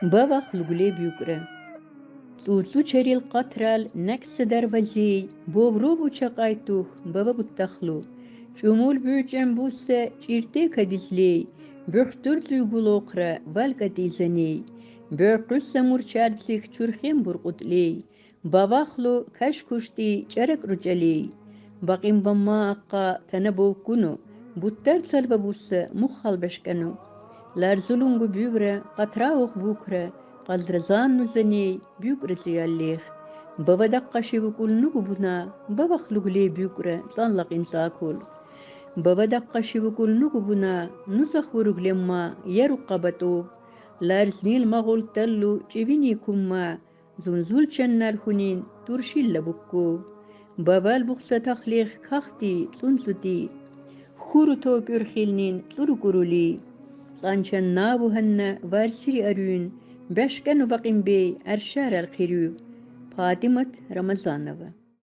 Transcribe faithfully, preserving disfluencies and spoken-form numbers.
Bavax li gulê bûk re. Tsûtsû çerîl qatral nek se dervezî, bov rov û çeqay tûx, bava bû texlû. Çûmûl bû çem bû se çîrtê kedizlî, buhtur zû guloq re vel kedîzenî. Bû qus se mûr çerdzik çurxên burqutlî. Bavaxlu keş kuştî çerek ruçelî. Baqîm bama qa tene bovkuno, bûtter selve bûse muxal beşkeno. Lerzulungu bûgre qatraox bûkre, qaldrezan nuzenî bûkre ziyallêx. Bava deqqa şîvukul nugu buna, bavaxlu gulê bûkre zanlaqîn zakul. Bava deqqa şîvukul nugu buna, nuzax vuruglemma yeru qabeto. Lerznîl maxul tellu çivînî kumma, zunzul çennel hunîn turşîl lebukku. Baval buxse taxlêx kaxtî, zunzutî. Xûr û tok urxîlnîn tsur û kurulî. Zançen nav û henne varsirî erûn, beşken û beqîn bê erşar el qîrû. Fatimet Ramazanova.